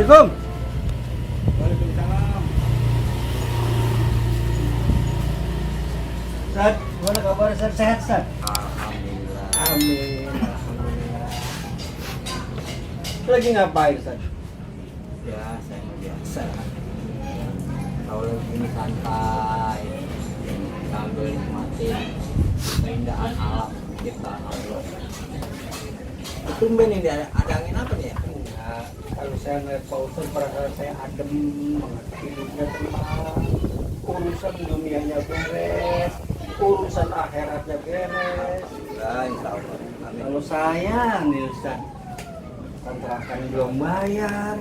Assalamualaikum. Waalaikumsalam. Ustaz, gimana kabar? Ustaz, sehat, Ustaz? Alhamdulillah. Amin. Alhamdulillah. Lagi ngapain, Ustaz? Ya, saya mau biasa. Kalau begini santai, sambil nikmatin keindahan alam kita Allah. Tumben ini ada angin apa nih ya? Nah, kalau saya ngeliat Pak Ustaz, perasaan saya adem banget. Hidupnya tenang, urusan dunianya beres, urusan akhiratnya beres. Alhamdulillah, insya Allah. Amin. Kalau saya nih Ustaz, kontrakan belum bayar,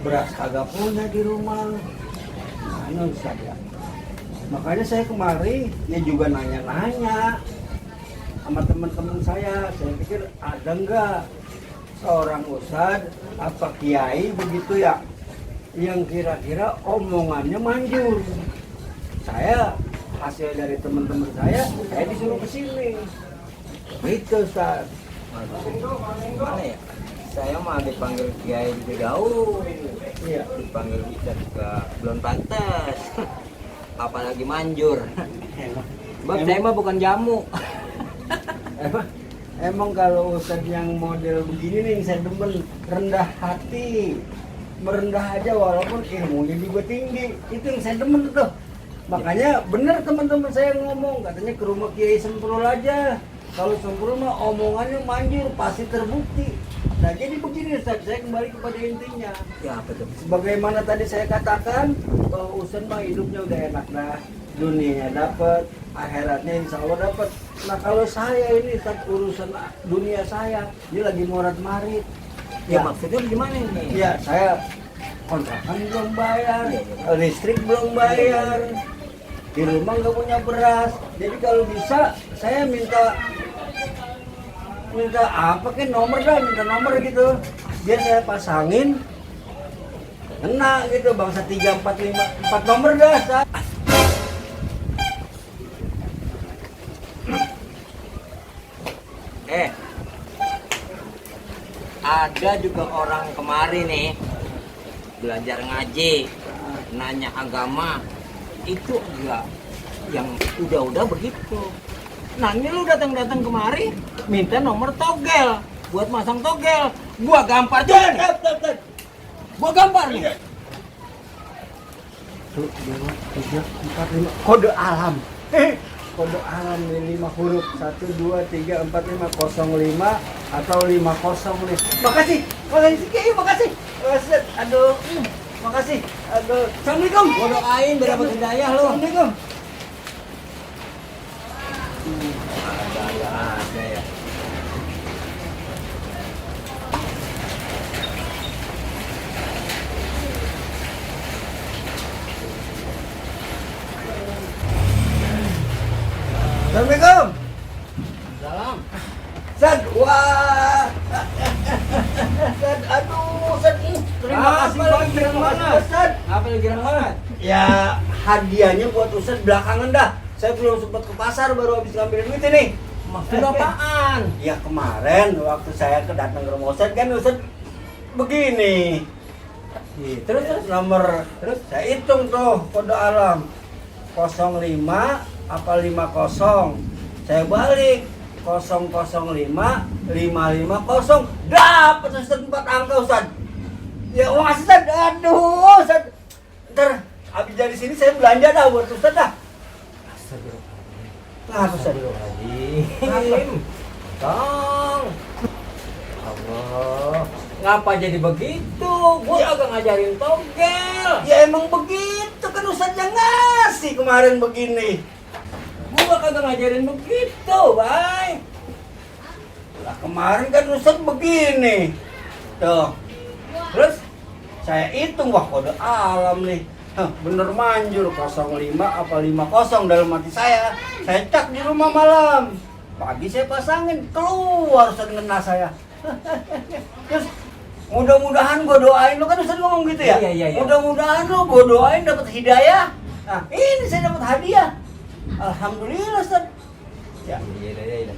beras kagak punya di rumah. Mana Ustaz ya? Makanya saya kemari, ya juga nanya-nanya sama teman-teman saya pikir ada nggak seorang ustadz apa kiai begitu ya yang kira-kira omongannya manjur. Saya hasil dari teman-teman saya disuruh ke sini. Itu Ustaz. Mana ya? Saya mah dipanggil kiai juga jauh. Iya. Dipanggil ustaz juga belum pantas. Apalagi manjur. Sebab saya mah bukan jamu. Emang kalau ustadz yang model begini nih saya demen, rendah hati, merendah aja walaupun ilmunya juga tinggi. Itu yang saya demen tuh. Makanya bener teman-teman saya ngomong, katanya ke rumah Kiai Semprul aja. Kalau Semprul mah omongannya manjur, pasti terbukti. Nah jadi begini Ustaz, saya kembali kepada intinya. Ya apa tuh? Sebagaimana tadi saya katakan, bahwa Ustaz mah hidupnya udah enak dah. Dunianya dapat, akhiratnya insya Allah dapat. Nah kalau saya ini Ustaz, urusan dunia saya, dia lagi morat-marit. Ya maksudnya gimana ini? Ya saya kontrakan belum bayar, Iya, iya. listrik belum bayar, di rumah nggak punya beras. Jadi kalau bisa saya minta apa ke nomor dah, minta nomor gitu, biar saya pasangin kena gitu bangsa 3, 4, 5, 4 nomor dah. Ada juga orang kemarin nih belajar ngaji, nanya agama, itu enggak yang udah begitu. Nah ini lu datang kemari minta nomor togel buat masang togel, gua gampar juga. Gua gampar nih. 1, 2, 3, 4, 5 kode alam. Kode alam nih 5 huruf 1, 2, 3, 4, 5 05 atau 50 nih. Makasih Kiai, makasih. Aduh, makasih. Aduh, assalamualaikum. Gua doain biar dapat hidayah lu. Assalamualaikum. Ada ya. Assalamualaikum. Salam. Sad, wah. Sad, aduh, Sad. Terima kasih banget, Sad. Apa lagi girang banget? Ya, hadiahnya buat Ustaz belakangan dah. Saya belum sempat ke pasar, baru habis ngambil duit ini. Maksud apaan? Ya kemarin waktu saya datang ke rumah Ustaz kan Ustaz begini. Terus nomor terus saya hitung tuh kode alam 05 apa 50. Saya balik 005 550. Dapat Ustaz 4 angka Ustaz. Ya wah Ustaz, aduh Ustaz. Ntar habis dari sini saya belanja dah buat Ustaz dah. Kenapa Ustaz? Tong. Allah. Ngapa jadi begitu? Gua kagak ngajarin togel. Ya emang begitu kan Ustaz yang ngasih kemarin begini. Gua kagak ngajarin begitu, Bay. Lah kemarin kan Ustaz begini. Tuh. Terus saya hitung wah kode alam nih. Hah, bener manjur 05 apa 50 dalam hati saya. Saya cek di rumah malam. Pagi saya pasangin, keluar Ustaz ngena saya. Terus mudah-mudahan gue doain, lo kan Ustaz ngomong gitu ya? Iya. Mudah-mudahan lo gue doain dapat hidayah. Nah, ini saya dapat hadiah. Alhamdulillah Ustaz. Ya. Iya.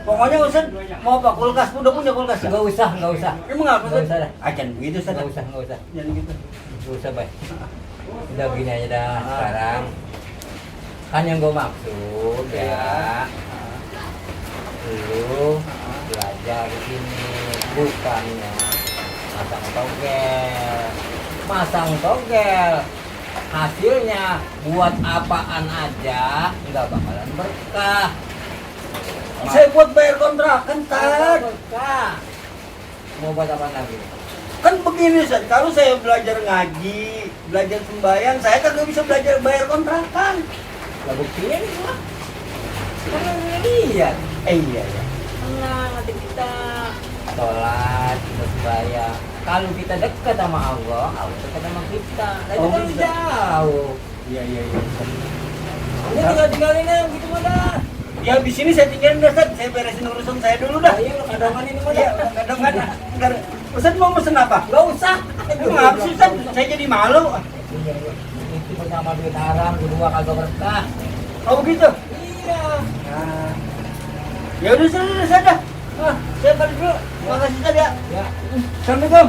Pokoknya Ustaz mau apa kulkas, udah punya kulkas ya? Nggak usah, nggak usah. Emang apa Nggak Ustaz? usah dah. Acan begitu Ustaz. Nggak usah, nggak usah. Jangan gitu. Nggak usah, Bay. Udah begini aja dah sekarang. Kan yang gue maksud ya, lu belajar di sini bukannya masang togel hasilnya buat apaan aja nggak bakalan berkah. Saya buat bayar kontrakan, Tad. Berkah mau buat apa lagi? Kan begini Ustaz, kalau saya belajar ngaji, belajar sembahyang, saya kan nggak bisa belajar bayar kontrakan. Lah buktinya nih semua kan udah lihat. Iya ya. Tenang nanti kita sholat, kita sembahyang. Kalau kita dekat sama Allah, Allah dekat sama kita. Nah, itu Oh, kan bisa. jauh. Iya. Ini tinggalin aja gitu mah dah. Ya di sini saya tinggalin dah Ustaz, saya beresin urusan saya dulu dah. Ayo kadongan ini mah Iya, dah. kadang-kadang. Bentar. Ustaz mau pesen apa? Nggak usah. Emang apa sih Ustaz? Saya jadi malu. Iya. Itu pertama duit haram, kedua kagak berkah. Oh begitu? Iya. Nah. Ya udah Ustaz dah. Saya balik dulu. Makasih Ustaz ya. Ya. Assalamualaikum.